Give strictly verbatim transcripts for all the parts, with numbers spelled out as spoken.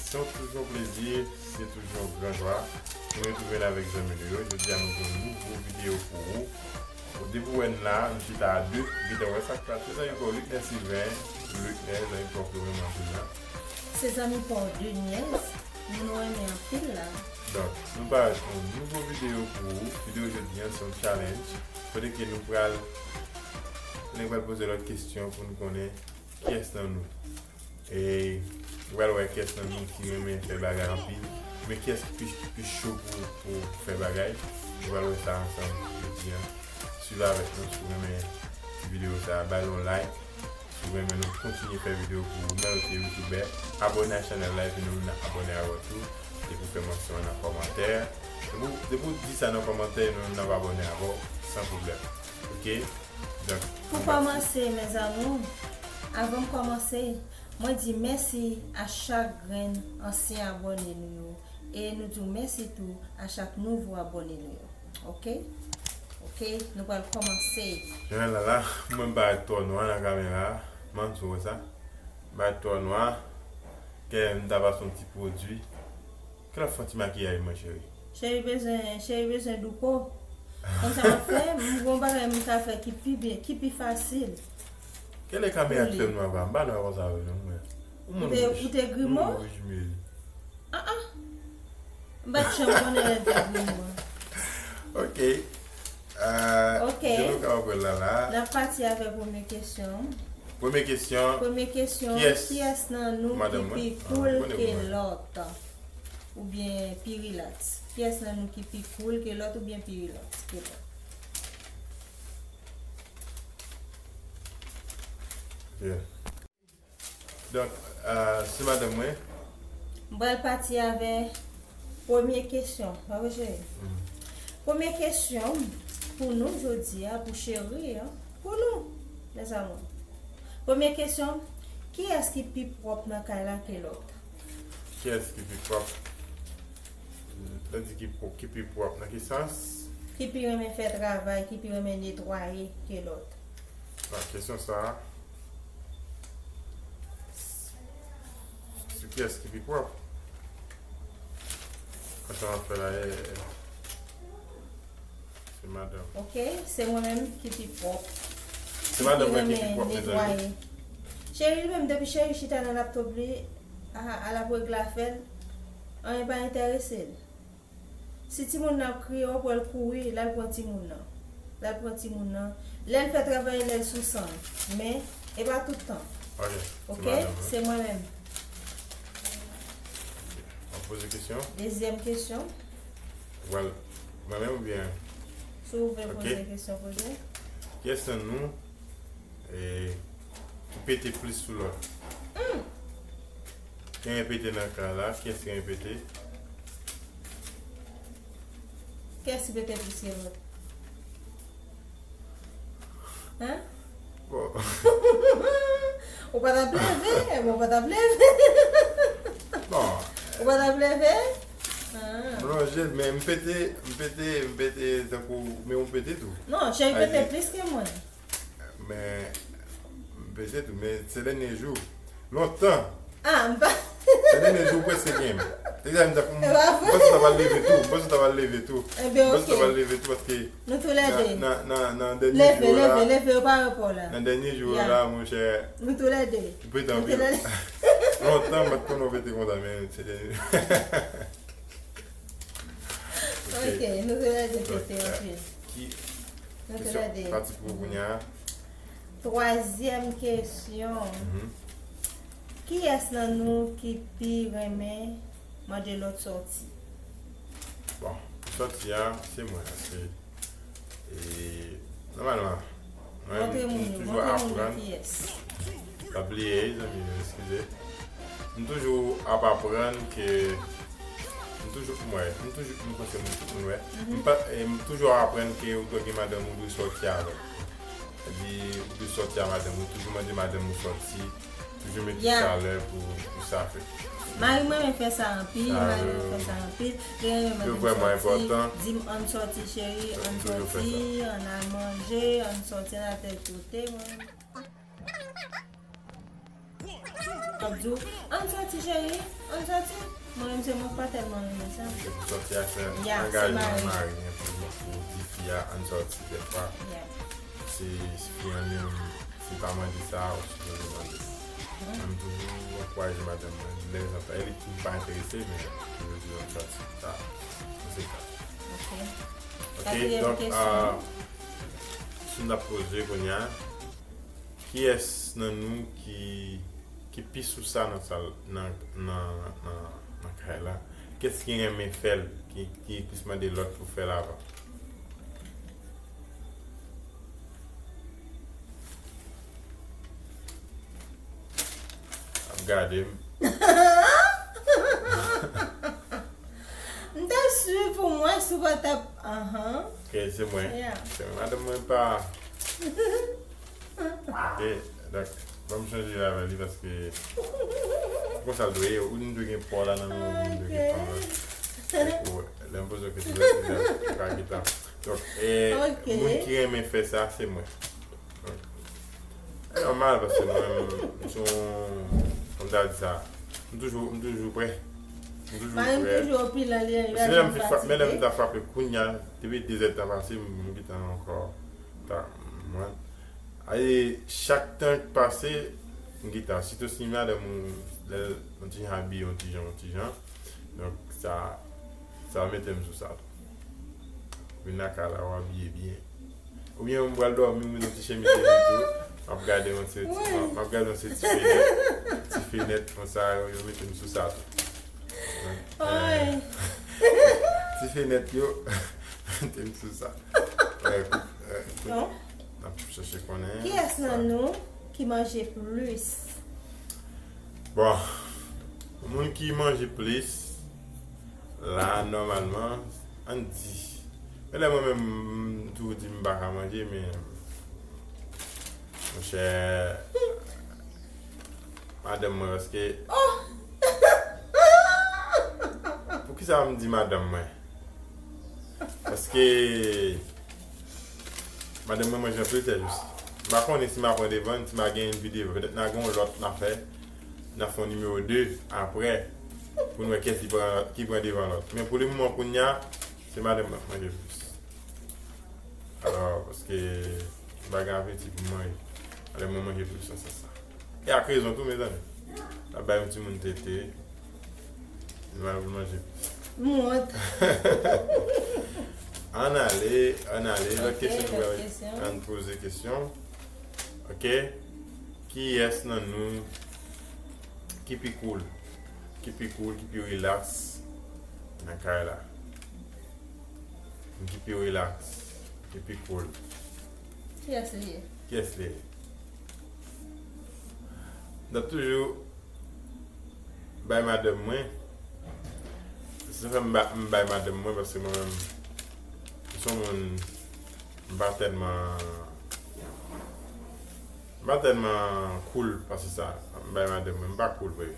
Se toujou yon plezi, se toujou yon gran jwa pou nou retwouve n avèk zanmi nou yo. Jodi a nou gen yon nouvo videyo pou ou. Depi w wè n la, nou chita a de, gentan wè sa k pase. Zanmi pa w Luckner Sylvain, Luckner, zanmi pa w Florent Manjoulan. Se zanmi pa w Deniez, moun ou renmen anpil la. Donk, nou parèt pou yon nouvo videyo pou ou. Videyo jodi a, se yon challenge. Kote ke nou pral, nèg pral poze lòt kesyon pou nou konnen kiyès nan nou. E, nou pral wè kiyès nan nou ki renmen fè bagay anpil. Men kiyès ki pi, ki pi cho pou, pou fè bagay. Nou pral wè sa ansanm jodi a. Swiv avèk nou si w renmen ti videyo sa a. Ba l yon like. Si w renmen nou kontinye fè videyo pou ou, menm si w se youtubè, abòne a chanèl la epi nou menm n ap abòne avè w tou. Depi w fè mansyon an nan kòmantè. Depi w, depi w di sa nan kòmantè, nou menm n ap abòne avè w san pwoblèm. Oke? Donk, pou kòmanse, mes amours, avan m kòmanse, mwen di mèsi a chak grenn ansyen abòne nou yo. E nou di w mèsi tou a chak nouvo abòne nou yo. Oke? Oke, nou pral kòmanse. Jan la la, mwen m parèt twò nwa nan kamera a. Mann sou wè sa. M parèt twò nwa. Kè m ta pase yon ti pwodui. Kè l ap fè yon ti makiyaj mwen, cheri. Cheri bezwen, cheri bezwen douko. Konn sa m ap fè, m gon bagay m ka fè ki pi byen, ki pi fasil. Kèlè kamera k fè m nwa pa m pa nwa konsa vre non mwen. Ou te, ou te grimo? Ah ah. M pa t janm konnen lè l te grimo. Ok. Euh, ok. Jan nou ka wè la la. N ap pati avè premye kesyon. Premye kesyon. Premye kesyon, kiyès nan nou ki pi cool ke lòt? Oubyen pi relax? Kiyès nan nou ki pi cool ke lòt oubyen pi relax ke lòt? Yeah. Donk, euh, se madanm mwen. M pral pati avè premye kesyon. Pa vre, cheri? Premye kesyon pou nou jodi a, pou cheri an, pou nou, mes amours. Premye kesyon, kiyès ki pi pwòp nan kay la ke lòt? Kiyès ki pi pwòp? Lè di ki pwòp, ki pi pwòp nan ki sans? Ki pi renmen fè travay, ki pi renmen netwaye ke lòt? Nan kesyon sa a, se kiyès ki pi pwòp? Konsa w ap fè la, eh, eh. Se madanm. Ok, se mwen menm ki pi pwòp. Se madanm mwen ki pi pwòp, mezanmi. Cheri, li menm, depi cheri chita nan laptop li, a, a l ap regle afè l, anyen pa enterese l. Si timoun nan ap kriye, w ap wè l kouri, l al pran timoun nan. L al pran timoun nan. Lè l fè travay, lè l sou san l. Men, e pa tout tan. Ok, se madanm mwen. Ok, se mwen menm. W ap poze kesyon? Dezyèm kesyon. Well, mwen menm oubyen? Si w vle poze kesyon, poze. Kiyès nan nou, eh, ki pete plis sou lòt? Hmm. Genyen pete nan kay la, kiyès ki genyen pete? Kiyès ki pete plis ke lòt? Hein? Bon. Ou pa t ap leve, ou pa t ap leve. Bon. Ou pa t ap leve? Ah. M lonje l, men m pete, m pete, m pete tankou, men ou pete tou. Non, cheri pete plis ke mwen. Men, m pete tou, men se dènye jou. Lontan. Ah, m pa. Se dènye jou ou prèske gen m. Se sa m di, m panse w ta pral leve tou, m panse w ta pral leve tou. Ebyen, ok. M panse w ta pral leve tou, paske nou tou lè de. Nan, nan, nan dènye jou la. Leve, leve, leve, yo pa repò la. Nan dènye jou la, monchè. Nou tou lè de. Ou pete anpil. Lontan, m pa t konnen w pete konsa, men se dènye. Ok, nou tou lè de pete anpil. Ki, kesyon pati pou ou kounye a. Twazyèm kesyon. Mhm. Kiyès nan nou ki pi renmen mande lòt sòti? Bon, pou sòti a, se mwen, paske, e, nòmalman, mwen, m toujou aprann. Pa bliye, wi, zanmi m, eskize. M toujou ap aprann ke, m toujou, m wè, m toujou, m panse m tout moun wè. M pa, e, m toujou ap aprann ke ou dwe gen madanm ou dwe sòti avè l. Sa di, ou dwe sòti a madanm ou, toujou mande madanm ou sòti, toujou mete chalè pou, pou sa fèt. Mari mwen renmen fè sa anpil, mari mwen fè sa anpil. Li renmen mande m sòti, di m ann sòti cheri, ann sòti, ann al manje, ann sòti, ann al tèl kote. Mwen, Ap di w, "Ann sòti, cheri, ann sòti." Mwen menm, se mwen k pa tèlman renmen sa. Se pou sòti ak, yeah, angajman mari, men pou, pou di fi a, "Ann sòti," dèfwa. Yeah. Se fi an menm, si pa mande sa, ou sipoze mande. Mwen, m toujou ankouraje madanm mwen, lè zantan, e li ki pa enterese, men toujou di, "Ann sòti," sa, se sa. Ok. Ok, donk, kesyon an, si n ap poze kounye a, kiyès nan nou ki, ki pi sou sa nan sal, nan, nan, nan, nan kay la? Kiyès ki renmen fè l, ki, ki plis mande lòt pou fè l avan? Ap gade m. M t ap swiv pou mwen si w pa t ap. Ahan. Ok, se mwen. Yeah. Se mwen. Madanm mwen pa. Ok, donk, ban m chanje avè li paske se konsa l dwe ye. Ou m dwe gen pa w la nan men w, ou m dwe gen pa w la. Donk, lè m poze w kesyon, ou pa gen tan. Donk, e, moun ki renmen fè sa, se mwen. E nòmal, paske mwen menm, m se yon, kòm ta di sa, m toujou, m toujou prè. M toujou prè. Paske lè m fin frape, men lè m ta frape kounye a, depi de zè tan pase, m gentan ankò ta mwen. E chak tan k pase, m gentan, sitou si madanm ou, lè yon ti jan abiye, yon ti jan, yon ti jan. Donk, sa, sa mete m sou sa tou. Vin lakay la, w abiye byen. Oubyen m pral dòmi, m met yon ti chemiz de li tou. M ap gade yon ti, m ap gade yon ti fenèt. Ti fenèt konsa, yo, yo mete m sou sa tou. Ti fenèt yo, mete m sou sa. N ap chèche konnen. Kiyès nan nou ki manje plis? Bon, moun ki manje plis, la, nòmalman, ann di. Men lè mwen menm, m toujou di m pa ka manje, men, monchè, madanm mwen, paske. Poukisa m di madanm mwen? Paske madanm mwen manje anpil tè jous. M pa konnen si m a pran devan, si m a gen enmi devan. Petèt n a gen yon lòt n a fè, n a fè yon nimewo de apre, pou n wè kiyès ki pran, ki pran devan lòt. Men pou lemoman kounye a, se madanm mwen k manje plis. Alò, paske m pa gen apeti pou m manje. Madanm mwen manje plis nan sans sa. E ak rezon tou, mezanmi. L ap bay yon timoun tete. Li mal pou manje. M wont. Ann ale, ann ale. Lòt kesyon nou pral ann poze kesyon. Ok. Kiyès nan nou ki pi cool? Ki pi cool, ki pi relax nan kay la? Ki pi relax, ki pi cool? Kiyès li ye? Kiyès li ye? M t ap toujou bay madanm mwen. Se sa fè m ba, m bay madanm mwen paske mwen menm, m se yon moun, m pa tèlman, m pa tèlman cool pase sa. M bay madanm mwen, m pa cool vre.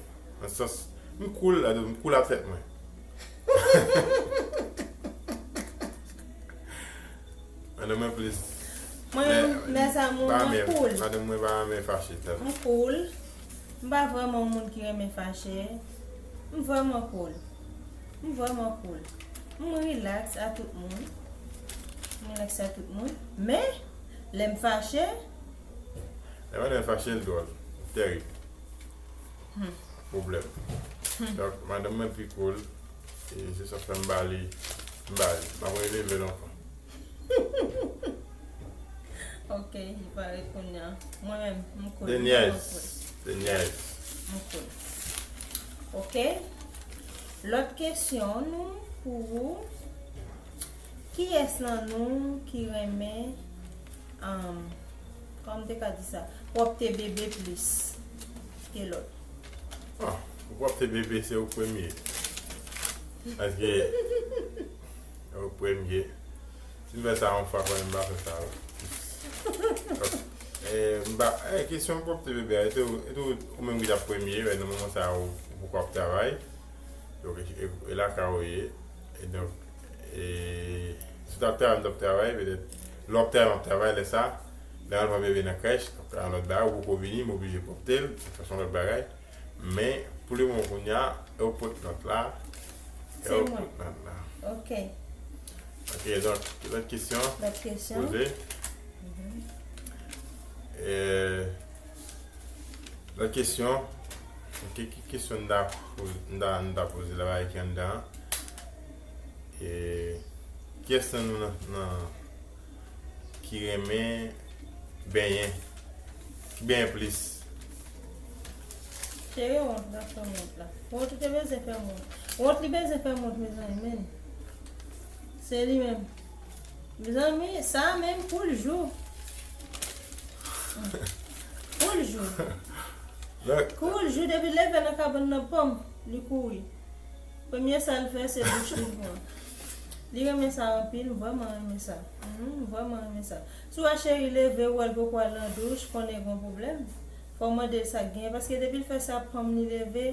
Nan sans, m cool, m cool ak tèt mwen. Madanm mwen plis. Mwen menm, mes amours, mwen cool. Madanm mwen pa renmen fache tèlman. M cool. M pa vrèman yon moun ki renmen fache. M vrèman cool. M vrèman cool. M relax a tout moun. M relax a tout moun. Men, lè m fache. Lè madanm fache, l dwòl. Tèrib. Pwoblèm. Donk, madanm mwen pi cool. E se sa k fè m ba li, m ba li. M ap releve l ankò. Ok, li pare kounye a. Mwen menm, m cool. Denyèz. Denyèz. M cool. Ok. Lòt kesyon nou pou ou. Kiyès nan nou ki renmen, um, kòman m te ka di sa, pwòpte bebe plis ke lòt? Ah, pou pwòpte bebe, se ou k premye. Paske, ou k premye. Si m fè sa yon fwa, konnen m pa fè sa. E, m pa, e, kesyon pwòpte bebe a, e tou, e tou, ou menm ki t ap premye, wè, nan moman sa a, ou, ou poko ap travay. Donk, e, e lakay ou ye. E donk, e, si w t ap travay, m t ap travay, petèt, lè w ap travay, m ap travay, lè sa, lè w al pran bebe nan krèch, w ap travay yon lòt bagay, ou poko vini, m oblije pwòpte l, sa se yon lòt bagay. Men, pou le moman kounye a, e w pot nòt la. E Se w mwen. Pot nòt la. Ok. Ok, donk, lòt kesyon Lòt kesyon. Poze. E, lòt kesyon, ki, ki kesyon n ta poze, n ta, n ta poze la, bagay ki anndan an? E, kiyès nan nou nan, nan, ki renmen benyen? Ki benyen plis? Cheri, wont la fè wont la. Wont ou te bezwen fè wont. Wont li bezwen fè wont, mezanmi, men. Se li menm. Mezanmi, sa menm kou l jou. Kou l jou. Donk, Kou l jou depi leve nan kabann nan pòm, li kouri. Premye sa l fè, se douch li pran. Li renmen sa anpil, m vrèman renmen sa. Mhm, m vrèman renmen sa. Si w wè cheri leve, ou wè l poko al nan douch, konnen gen yon pwoblèm. Fò w mande l sa k genyen, paske depi l fè sa, pòm li leve,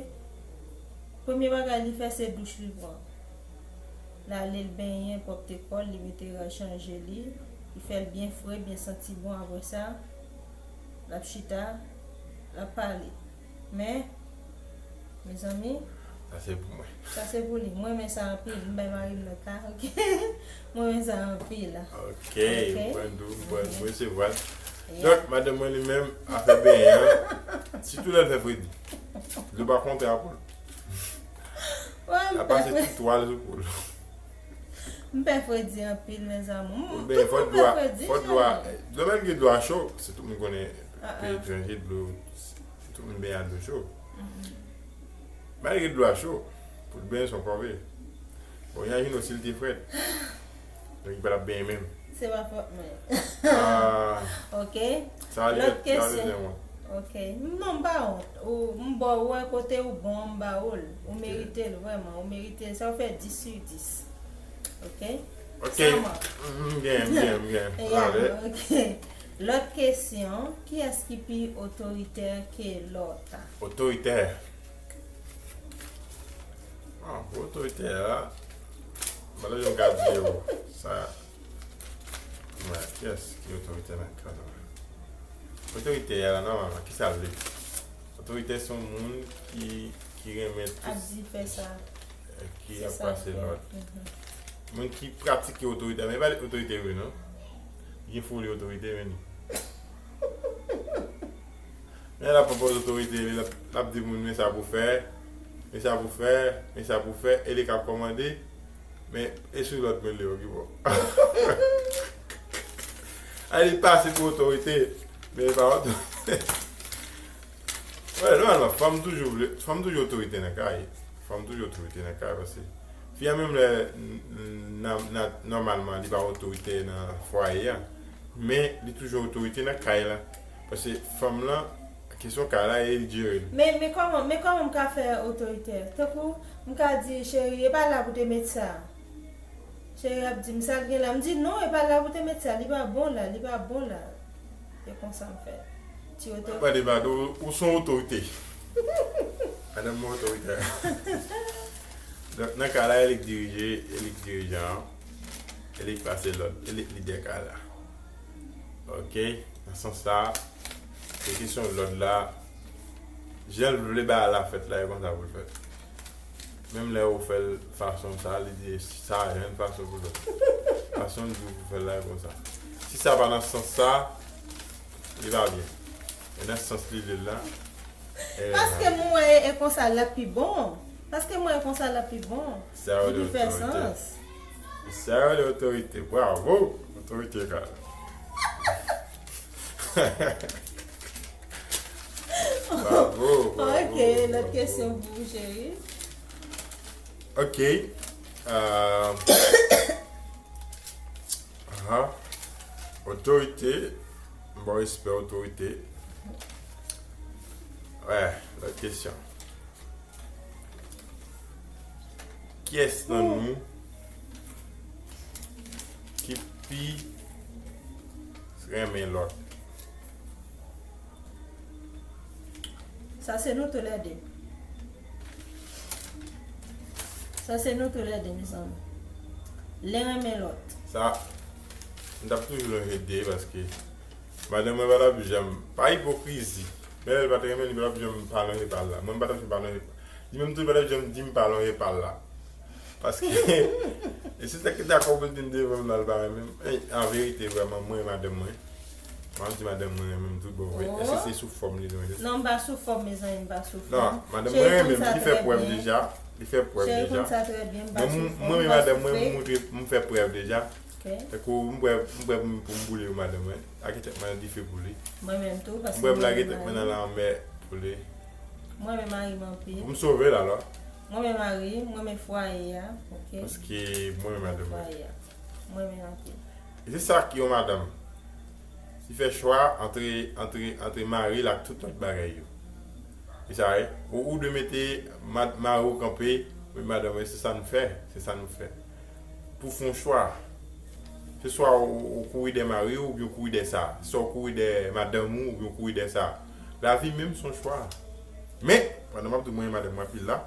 premye bagay li fè, se douch li pran. L ale, l benyen, pwòpte kò l, li mete rad chanje li, li fè l byen fre, byen santi bon, apre sa, l ap chita, l ap pale. Men, mezanmi, sa se pou mwen. Sa se pou li. Mwen renmen sa anpil. M bay mari m nòt la, ok? Mwen renmen sa anpil. Ok, Ok. Mwen dou, mwen, mwen resevwa l. Yeah. Donk, madanm mwen li menm, afè benyen an, sitou lè l fè fredi. Dlo pa kontre a pou l. Wè, m La pè pase fredi. Tout twal sou pou l. M pè fredi anpil, mezanmi. M- Ou ben, tout fò moun dlo a, pè fredi, fò dlo a, cheri. Dlo menm ki dlo a cho, se tout moun konnen Ah, ah. Peyi etranje, dlo, se tout moun benyen a dlo cho. Malgre dlo a cho, pou l benyen se yon kòve. Bon, imajine w si l te frèt. Donk, li pa t ap benyen menm. Se pa fòt mwen. Ah, Ok. sa a li Lòt fèt, sa a kesyon. bezwen wont. Ok. Non, m pa wont. Ou, m ba w, wè kote ou bon, m ba ou l. Ou merite l, vrèman. Ou merite l. Sa w fè dis sou dis. Ok? Ok. Sa mwen. M gen, m gen, m gen. Yeah, Alè. ok. Lòt kesyon, kiyès ki pi otoritè ke lòt? Otoritè. Ah, pou otoritè a, malè yon gad di yo, sa, mwen, kiyès ki otoritè nan kay la? Otoritè a, nòmalman, ki sa l vle di? Otoritè se yon moun ki, ki renmen tout, Ap di fè sa. Ki Se ap sa l pase fè. Lòt. Mhm. Moun ki pratike otorite, men pa otorite vre, non. Gen foli otorite, men li. Men l ap pran pòz otorite li, l ap, l ap di moun, men sa pou fè, men sa pou fè, men sa pou fè, e li k ap kòmande, men e sou lòd moun li okipe. A, li pase pou otorite, men li pa otorite. Wè, nòmalman, fanm toujou vle, fanm toujou otorite nan kay. Fanm toujou otorite nan kay, paske fi a menm lè, n- n- nan- nan- nòmalman, li pa otorite nan fwaye a, men li toujou otorite nan kay la. Paske fanm lan, kesyon kay la, e li jere l. Men, men kòman, men kòman m ka fè otoritè? Tankou, m ka di, cheri, e pa la pou te met sa. Cheri ap di m sa l gen la. M di, non, e pa la pou te met sa. Li pa bon la, li pa bon la. E konsa m fè. Ti oto- Mwen de bado, ou se yon otorite. Madanm mwen otorite. Donk, nan kay la, e li k dirije, e li k dirijan an. E li k pase lòd, e li k lidè kay la. Ok, nan sans sa, se kesyon lòd la, jan l vle bagay la fèt la, e konsa pou l fèt. Menm lè ou fè l fason sa, li di sa a jan l fason pou l fè. Fason l di w pou fè l la, e konsa. Si sa pa nan sans sa, li pa byen. E nan sans li vle l la, e Paske mwen e, e konsa l ap pi bon. Paske mwen e konsa l ap pi bon. Sa yo Li de pi fè otorite. Sans. Sa yo de otorite. Bravo! Otorite ka. Bravo, bravo, Ok, lòt bravo. Kesyon pou ou, cheri. Ok. Euh, aha. Otorite. Bon, respè otorite. Wè, lòt kesyon. Kiyès nan nou ki pi renmen lòt? Sa se nou toulède. Sa se nou toulède, mezanmi. Len renmen lòt. Sa, m t ap toujou lonje de paske madanm mwen pa t ap janm, pa ipokrizi. Lè l pa t renmen, li pa t ap janm pa lonje pa l la. Mwen, m pa t ap janm pa lonje. Li menm tou, li pa t ap janm di m pa lonje pa l la. Paske, e se sa ki dakò pou l di m devan m la, l pa renmen m. Ey, an verite, vrèman, mwen renmen madanm mwen. M ap di madanm mwen renmen m tout bon vre. Èske se sou fòm li renmen m? Non, m pa sou fòm, mezanmi, m pa sou fòm. Non, madanm mwen renmen m, li fè prèv deja. Li fè prèv deja. Mwen, m renmen madanm mwen, m montre, m fè prèv deja. Tankou m prè, m prè pou m, pou m boule pou madanm mwen. Lage tèt mwen nan dife pou li. Mwen menm tou, paske m renmen mari. M prè pou m lage tèt mwen nan lanmè pou li. Mwen renmen mari m anpil. Pou m sove l alò. Mwen renmen mari m, mwen renmen fwaye a, oke? Paske mwen renmen madanm mwen. Fwaye a. Mwen renmen anpil. E se sa ki yon madanm. Li fè chwa antre, antre, antre mari l ak tout lòt bagay yo. E sa, wi. Ou, ou dwe mete mad-, mari w kanpe, wi, madanm, wi, se sa nou fè, se sa nou fè. Pou fè yon chwa, se swa ou, ou kouri dè mari w, oubyen ou kouri dè sa. Se swa ou kouri dè madanm ou, oubyen ou kouri dè sa. Lavi menm se yon chwa. Men, pandan m ap di w mwen renmen madanm mwen anpil la,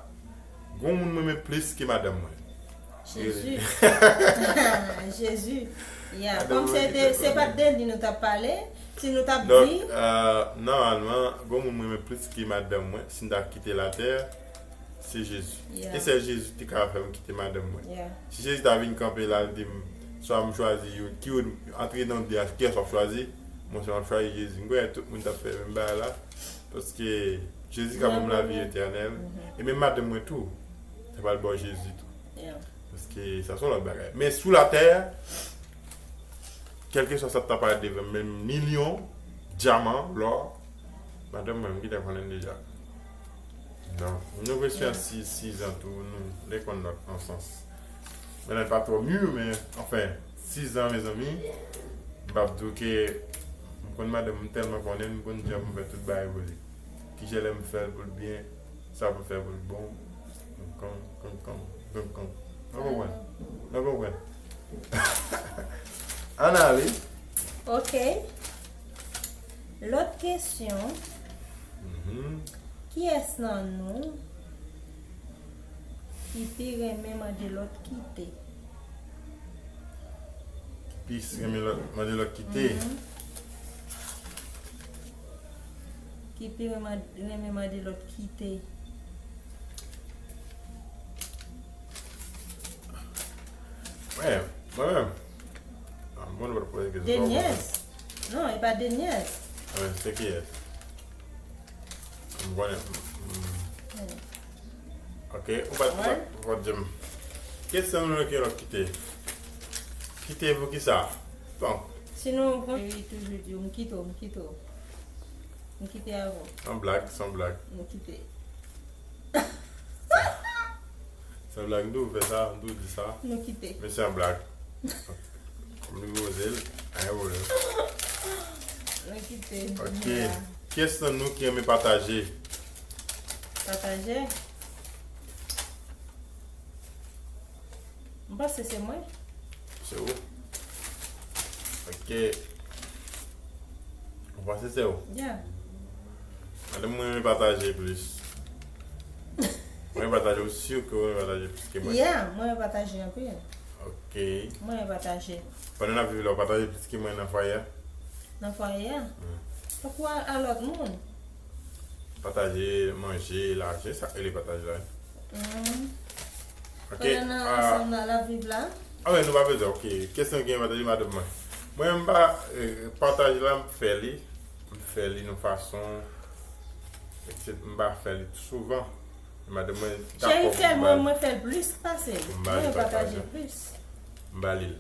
gon moun mwen renmen plis ke madanm mwen. Jezi. Jezi. Ya, kòm se te, se pa t de li nou t ap pale, si nou t ap di. Donk, euh, nòmalman, gon moun mwen renmen plis ke madanm mwen, si m ta kite latè, se Jezi. Ya. E sèl Jezi ki te ka fè m kite madanm mwen. Ya. Si Jezi ta vin kanpe la, l di m, swa m chwazi youn, ki youn antre nan de a, kiyès w ap chwazi? Mwen, se m ap chwazi Jezi. M kwè tout moun t ap fè menm bagay la, paske Jezi ka ban m lavi etènèl. E menm madanm mwen tou, sa pral ba w Jezi tou. Ya. Paske sa se yon lòt bagay. Men sou latè, kèlkeswa sa t ap parèt devan m, menm milyon, dyaman, lò, madanm mwen, m gentan konnen l deja. Non. Nou respe an sis, sis an tou, nou, nou konn lòt an sans. Men l pa twò mi, men, anfen, sis an, mezanmi, m p ap di w ke m konn madanm, m tèlman konnen l, m konn jan pou m fè tout bagay pou li. Kijan lè m fè l pou l byen, sa pou m fè pou l bon. Konn, konn, konn, konn, konn. Nou konprann? Nou konprann? Ann ale. Ok. Lòt kesyon. Mhm. Kiyès nan nou ki pi renmen mande lòt kite? Ki pi renmen lòt, mande lòt kite? Mhm. Ki pi renmen, renmen mande lòt kite? Mwen, mwen menm. Ah, mwen, mwen poze kesyon. Denyèz. Non, e pa Denyèz. Ah, men se kiyès? M konnen. Mm. Ok, ou pa, ou pa, ou pa di m. Kesyon nou ke lòt kite. Kite pou kisa? Bon. Si nou, wi, toujou di w, m kite w, m kite w. M kite avè w. Se yon blag, se yon blag. M kite. Se yon blag, m toujou fè sa, m toujou di sa. Nou kite. Men se yon blag. Kòm li poze l, anyen pwoblèm. Nou kite. Ok. Kiyès nan nou ki renmen pataje? Pataje? M panse se mwen. Se ou? Ok. Ou panse se ou? Yeah. Madanm mwen renmen pataje plis. Mwen renmen pataje, ou si ke ou renmen pataje plis ke mwen? Yeah, mwen renmen pataje anpil. Ok. Mwen renmen pataje. Pandan n ap viv la, ou pataje plis ke mwen nan fwaye a? Nan fwaye a? Wi. Tankou a, a lòt moun. Pataje manje, lajan, sa k rele pataje la. Mm. Ok, pandan nan, ah, ansanm nan, l ap viv la. Ah, wi, nou pa bezwen, ok. Kesyon gen pataje madanm mwen. Mwen, m pa, eh, pataje la, m fè li. M fè li nan fason, m pa fè li tou souvan. Madanm mwen dakò pou m ba l. Cheri, fè l, mwen, mwen fè l plis pase l. Pou m ba li pataje. Mwen pataje plis. M ba li l.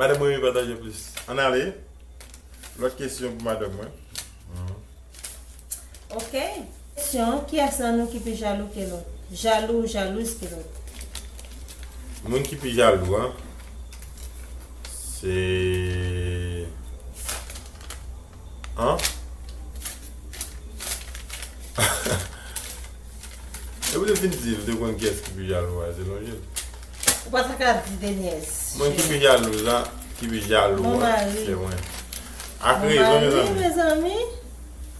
Madanm mwen pataje plis. Ann ale. Lòt kesyon pou madanm mwen. Mhm. Ok. Kesyon, kiyès nan nou ki pi jalou ke lòt? Jalou ou jalouz ke lòt? Moun ki pi jalou, an, se, an? Epi w te fin di l, w te konn kiyès ki pi jalou a, se lonje l. Ou pa ta ka di Denyèz. Mwen ki pi jalou la, ki pi jalou a, se mwen. Ak rezon, mezanmi.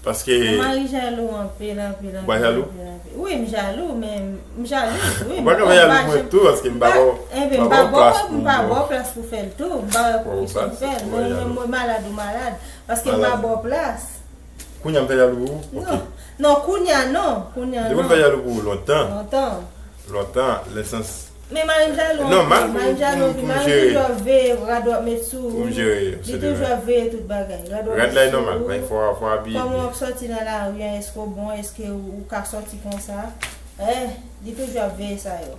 Paske. Mon mari jalou anpil, anpil, anpil. Ou pa jalou? Anpil, anpil. Wi, m jalou, men m jalou, wi. Ou pa ka jalou pou mwen tou, paske m pa ba w, m pa ba w plas pou, m pa ba w plas pou fè l tou. M pa wè pou kisa m fè l. Mwen, mwen, mwen malad ou malad. Paske m pa ba w plas. Kounye a m fè jalou pou ou? Ok. Non, non, kounye a non. Kounye a non. Depi m fè jalou pou ou lontan. Lontan. Lontan, nan sans. Men mari m jalou anpil. Mari m jalou anpil. Mari m toujou ap veye rad w ap met sou ou. Li toujou ap veye tout bagay. Rad w ap met sou ou. Rad la e nòmal, men fò, fò abiye byen. Kòman w ap sòti nan lari a, èske w bon, èske ou, ou ka sòti konsa? Eh, li toujou ap veye sa yo.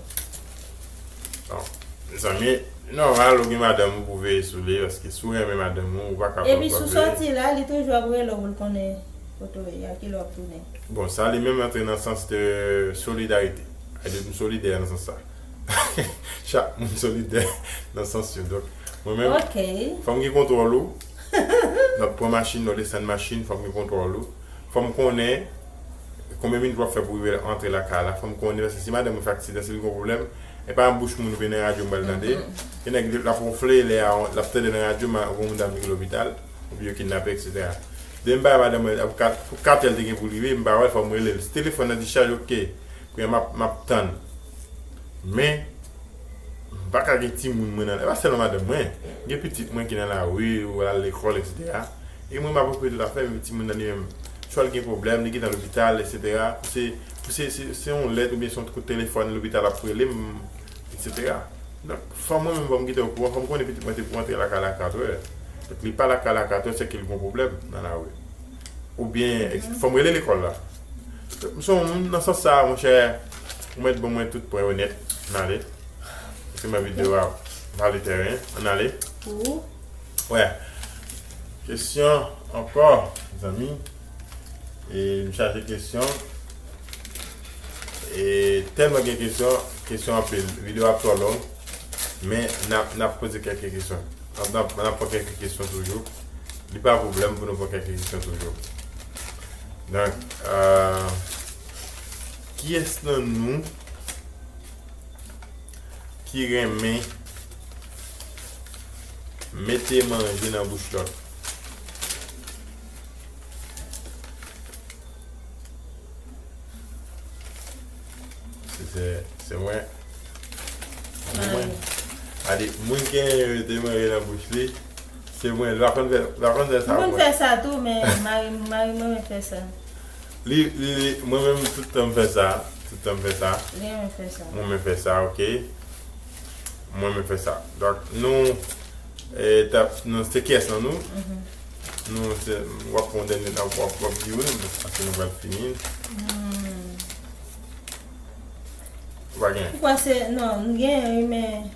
Bon, mezanmi, nòmal ou gen madanm ou pou veye sou li, paske si w renmen madanm ou, ou pa ka fè l pa veye. Epi si w sòti la, li toujou ap rele w pou l konnen kote w ye, a kilè w ap tounen. Bon, sa li menm antre nan sans de solidarite. Sa vle di m solidè nan sans sa. Chak moun solidè nan sans yo. Donk, mwen menm, fò m gen kontwòl ou. Lè w ap pran machin, lè w desann machin, fò m gen kontwòl ou. Fò m konnen konbyen minit w ap fè pou rive antre lakay la. Fò m konnen, paske si madanm mwen fè aksidan, si l gen pwoblèm, e pa nan bouch moun oubyen nan radyo m pral tande. Gen nèg l ap wonfle, lè a, l ap tande nan radyo, ma-, yon moun t ap vin lopital, oubyen yo kidnape, etsetera. Depi m bay madanm mwen, pou kat, pou kat è l te gen pou l rive, m pa wè l, fò m rele l. Si telefòn nan dichaj, oke. Kounye a m ap, m ap tann. Men, m pa ka gen timoun mwen nan, e pa sèlman madanm mwen. Gen pitit mwen ki nan lari, ou al lekòl, etsetera. E mwen, m ap okipe tout afè, men timoun nan li menm, swa l gen pwoblèm, li gentan lopital, etsetera. Pou se, pou se, se, se yon lèt oubyen se yon kout telefòn lopital ap rele m, etsetera. Donk, fò mwen menm, fò m kite okouran, fò m konnen pitit mwen te pou antre lakay la katrè. Donk, li pa lakay la katrè, se ke l gen yon pwoblèm nan lari. Oubyen, fò m rele lekòl la. M se yon moun nan sans sa, monchè, ou mèt ban mwen tout pwen yo nèt. Ann ale. Paske mwen videyo a vale tèren. Ann ale. Pou ou? Wè. Kesyon ankò, zanmi. E m chaje kesyon. E tèlman gen kesyon, kesyon anpil. Videyo ap twò long. Men n ap, n ap poze kèlke kesyon. N ap, n ap, n ap pran kèlke kesyon toujou. Li pa pwoblèm pou nou pran kèlke kesyon toujou. Donk, euh, kiyès nan nou ki renmen mete manje nan bouch lòt? Se, se, se mwen. Se mwen. Gade, moun ki renmen mete manje nan bouch li, se mwen. L pa konn fè, l pa konn fè sa. M konn fè sa tou, men mari, mari mwen renmen fè sa. Li, li, li, mwen menm, tout tan m fè sa. Tout tan m fè sa. Li renmen fè sa. Mwen renmen fè sa, oke. Mwen renmen fè sa. Donk, nou, e, t ap, nou, se kiyès nan nou? Nou, se, w ap pran yon dènye, w ap, w ap, w ap di wi, paske nou pral fini. Ou pa gen? Ou kwè se, non, m gen, wi, men,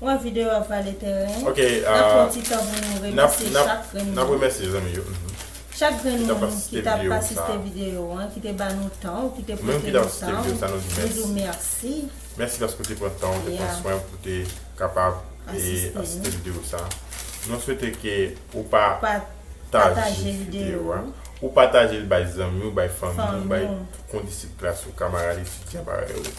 wè videyo ap vale tèren. Ok, n ap pran yon ti tan pou nou remèsye chak grenn moun. N ap remèsye zanmi yo. Chak grenn moun ki t ap asiste videyo an, ki te ba nou tan, ki te pote nou tan, nou di w mèsi. Mèsi paske w te pran tan, w te pran swen pou te kapab e asiste videyo sa. Nou swete ke ou pa pataje videyo a. Ou pataje l bay zanmi w, bay fanmi w, bay kondisip klas ou, kamarad etidyan parèy ou.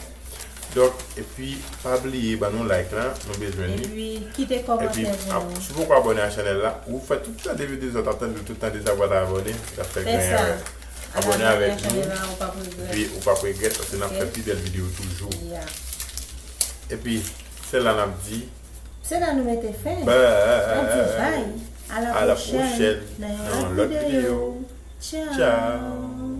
Donk, epi pa bliye ban nou like la, nou bezwen li. Epi kite kòmantè pou nou. Epi, si w poko abòne a chanèl la, ou fè tout tan de videyo sa w t ap tann, tout tan de sa w pa t abòne, w ap fè grenn erè. Abòne avèk nou. Epi ou p ap regrèt, paske n ap fè pi bèl videyo toujou. Epi, se la n ap di. Se la nou mete fen. N ap di bye. A la pwochèn nan yon lòt videyo. Tchaw.